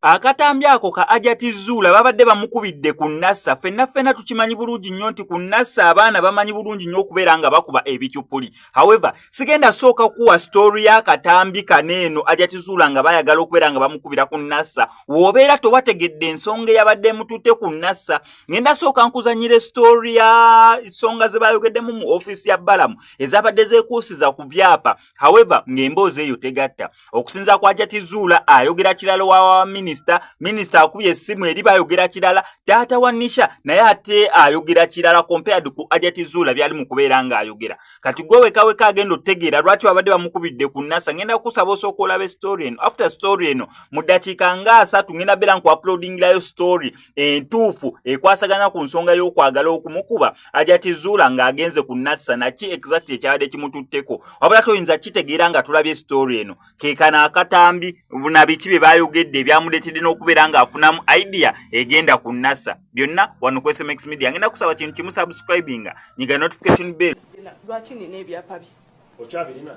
Akatambi ako ka Hajati Zuula babadde bamukubidde ku Nassa. Ffenna ffenna tukimanyi bulungi nnyo nti ku Nassa abaana bamanyi bulungi nnyo okubeera nga bakuba ebicupuli. However, sigenda sooka kuwa story y'akatambi kano eno Hajati Zuula nga bayagala okubeera nga bamukubira ku Nassa. W'obeera tewategedde ensonga eyabadde emututte ku Nassa, ngenda sooka nkuzannyire story ya nsonga ze bayogeddemu mu ofiisi ya Balamu ezabadde zeekuusiza ku byapa. However, ng'emboozi eyo tegatta. Okusinza kwa Hajati Zuula ayogera kirala wa minisita, minisita akubye essimu eri bayogera kirala, taata wa Nisha naye ate ayogera kirala compared ku Hajati Zuula byali mu kubeera ng'ayogera. Kati gwe weka weka agenda otegeera lwaki babadde bamukubidde ku Nasa. Ngenda kusaba osooka olabe story eno. After story eno, mu ddakiika nga 30 ngenda beera nku uploadingirayo story entuufu ekwasaganya ku nsonga y'okwagala okumukuba Hajati Zuula ng'agenze ku Nasa naki exactly ekyabadde kimututteko. Wabula toyinza kitegeera nga tulabye story eno. Keekano akatambi na biki bye bayogedde ebyamuleetedde n'okubeera ng'afunamu idea egenda ku Nasa. Byonna wano ku SMX Media. Ngenda kusaba kintu kimu, subscribinga, nyiga notification bell. Lwaki nina ebyapa bye? Okyabirina?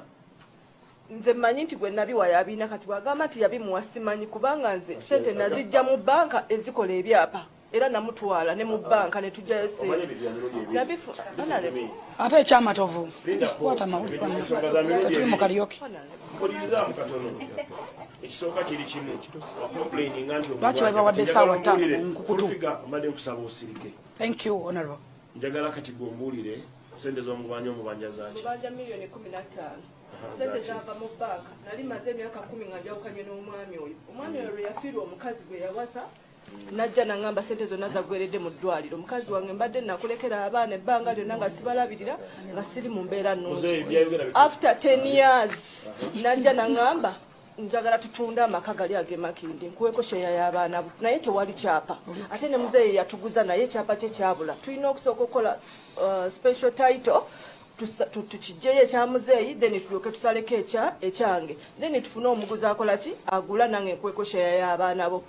Nze mmanyi nti gwe nabiwa yabirina. Kati bwagamba nti yabimuwa, simanyi, kubanga nze sente nazijja mu banka ezikola ebyapa, era namutwala ne mu banka ne tujjayo Omanyi sente. Ebintu bya mirundi ebiri. Honorable. Listen to me. Ate ekyamatovu. Lindako. Kwata amawulire. Ensonga za mirundi Tetuli mu ebiri. karaoke. Mpulirizaamu katono. Ekisooka kiri kimu, wacomplaininga nti Lwaki babawadde essaawa 5 mu nkukutu? Mbadde nkusaba osirike. Thank you, honorable. Njagala kati gwe ombuulire, sente z'omubanja, omubanja zaki? Mubanja miliyoni 15. Sente Zaki? zava mu banka. Nali maze emyaka 10 nga njawukanye n'omwami oyo. Omwami oyo lwe yafiirwa omukazi gwe yawasa, najja naŋŋamba sente zonna zaggweredde mu ddwaliro. Mukazi wange mbadde nakulekera abaana ebbanga lyonna nga sibalabirira, nga siri mu mbeera nnungi. Muzeeyi byayogera bituufu. After 10 years najja naŋŋamba, "Njagala tutunde amaka gali ag'emakindi, nkuweko share y'abaana bo," naye tewali kyapa. Ate ne muzeeyi yatuguza, naye ekyapa kye kyabula. Tulina okusooka okukola special title, tukiggyeyo ekya muzeeyi, then tulyoke tusaleko ekyange, then tufune omuguzi akola ki, agula, nange nkuweko share y'abaana bo.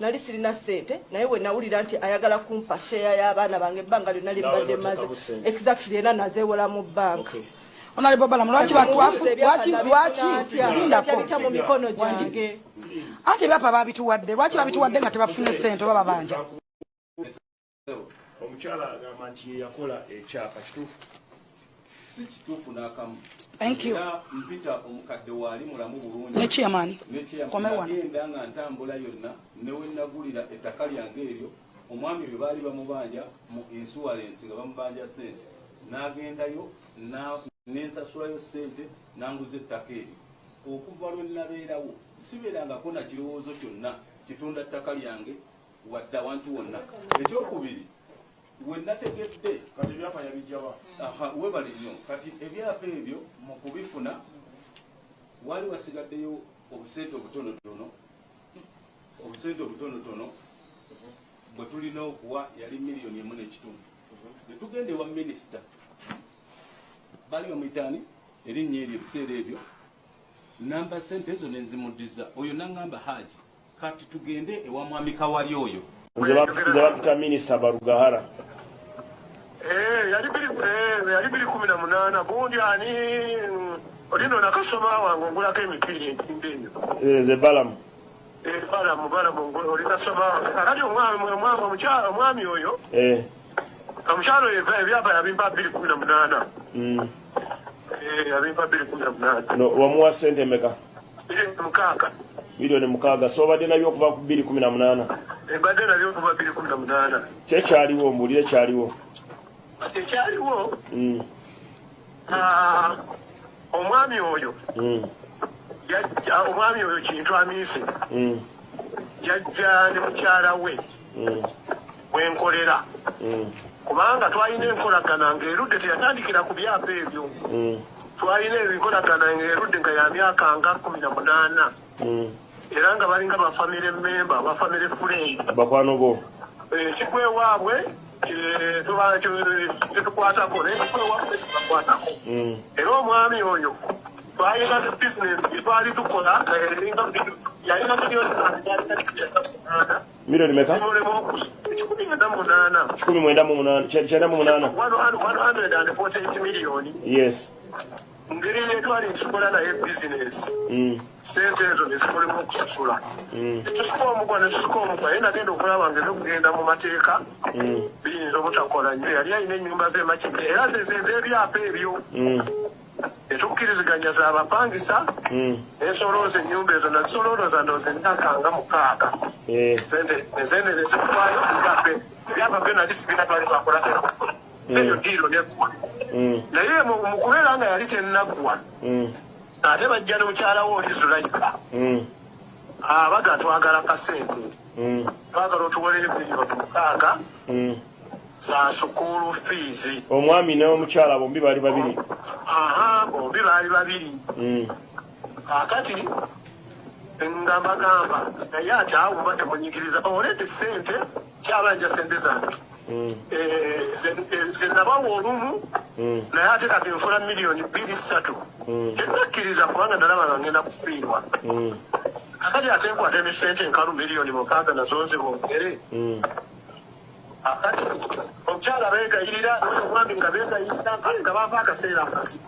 Nali sirina ssente, naye we nawulira nti ayagala kumpa share y'abaana bange, ebbanga lyonna limbadde Naawe maze. n'oteekamu ssente. Exactly, era nazeewola mu banka. Okay. Honorable Balamu, lwaki batwafu, lwaki lindako? Bikya mu mikono gyange. Anti ebyapa babituwadde, lwaki babituwadde nga tebafune ssente oba babanja? Omukyala agamba nti ye yakola ekyapa, kituufu? Si kituufu n'akamu. Thank you. Era mpita omukadde waali mulamu bulungi. Ne chairman. Ne chairman. Kome wano. Nagenda nga ntambula yonna ne we nagulira ettaka lyange eryo, omwami oyo baali bamubanja mu insurance, nga bamubanja sente, n'agendayo nensasulayo sente nanguza ettaka eryo. Okuva lwe nabeerawo sibeerangako na kirowoozo kyonna kitunda ttaka lyange wadde awantu wonna. Ekyokubiri, we nategedde Kati ebyapa yabijjawa? Aha, webale nnyo. Kati ebyapa ebyo mu kubifuna waali wasigaddeyo obusente obutonotono, obusente obutonotono bwe tulina okuwa, yali miliyoni 1.5. Ne tugenda ewa minisita, baali bamuyitaani erinnya eryo ebiseera ebyo, namba sente ezo nenzimuddiza. Oyo naŋŋamba, "Haji, kati tugende ewa mwami Kawali oyo." Nze bampita Minisita Barugahara. Eh, yali 2018. Gundi ani, olino nakasoma wange ongulako emipiira entimbe eyo. Nze Balamu. Eh, Balamu, Balamu, oli kasoma wange. Kakati omwami omukyala, omwami oyo, omukyala oyo ebyapa yabimpa 2018. Eh, yabimpa 2018. No, wamuwa sente meka? 6 million. 6 million. So obadde nabyo okuva ku 2018? Mbadde nabyo okuva 2018. Kyekyaliwo, mbuulire kyaliwo. Kati ekyaliwo, ah, omwami oyo yajja, omwami oyo Kintu Amiisi, yajja ne mukyala we wenkolera, kubanga twalina enkolagana ng'erudde, teyatandikira ku byapa ebyo. Twalina enkolagana ng'erudde nga ya myaka nga 18, era nga balinga ba family member, ba family friend. Bakwano bo. Ekigwa ewaabwe tetukwatako, naye ekigwa ewaffe tubakwatako. Era omwami oyo twalina ne bizinesi gye twali tukola nga yalina miliyoni 8. Miliyoni meka? 198. 198, 98. 148 miliyoni. Yes. Ngeri yetwali ntukola naye bizinesi, sente ezo nezikolemu okusasula, netusika omugwa, netusika omugwa. Naye nagenda okulaba nga ebyokugenda mu mateeka biyinza obutakola nnyo. Yali alina ennyumba z'emakidde era zezeebyapa ebyo, netukkiriziganya zabapangisa, nensolooza ennyumba ezo, nazisolooza ndowooza emyaka nga 6. Sente nezitwayo ebyapa byo nali sibina, twali twakola seyo deal neggwa. Naye mu kubeera nga yali tennaggwa, ate bajja ne mukyala we oli Zulayika, abaga twagala kasente, twagala otuwolere miliyoni 6 za school fees. Omwami n'omukyala bombi baali babiri? Aha, bombi baali babiri. Kakati nga mbagamba, naye ate awo muba temunyigiriza oledi sente, kyabanja sente zange. Ze nabawa olumu, naye ate kati nfuna miliyoni 2, 3. Tenakkiriza kubanga nalaba nga ngenda kufiirwa. Kakati ate nkwata emisente enkalu miliyoni 6 nazo nzibongere. Akati omukyala beegayirira, omwami nga beegayirira, kale nga bava akaseera akasi.